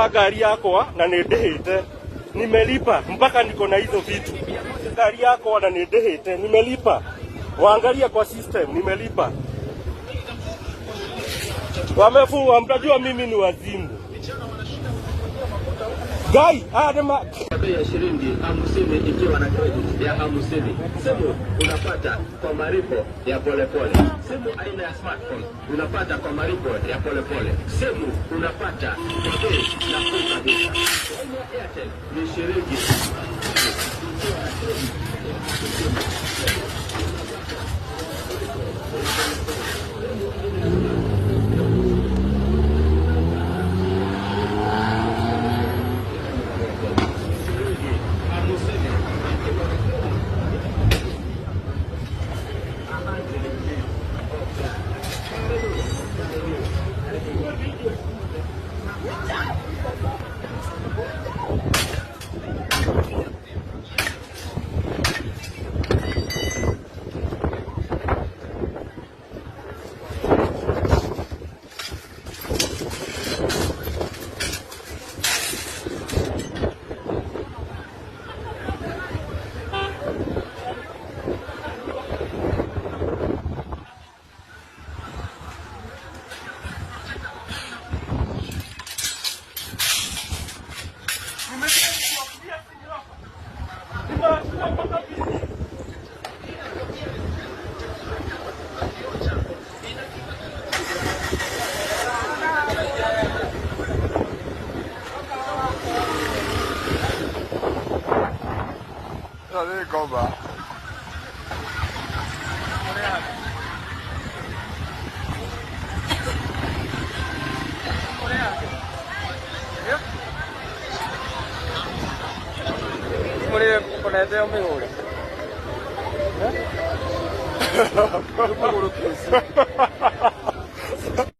Gari yakwa na nĩndĩhĩte, nimelipa mpaka niko na hizo vitu. Gari yakwa na nĩndĩhĩte, nimelipa. Waangalia kwa system, nimelipa. Wamefua, mtajua mimi ni wazimu. Gai, ah, Bei ya shilingi 50 ikiwa na credit ya 50. Simu unapata kwa malipo ya polepole. Simu aina ya smartphone unapata kwa malipo ya polepole. Simu unapata kwa bei nafuu kabisa. Aina ya Airtel ni shilingi Ngoma. Ponete un migure.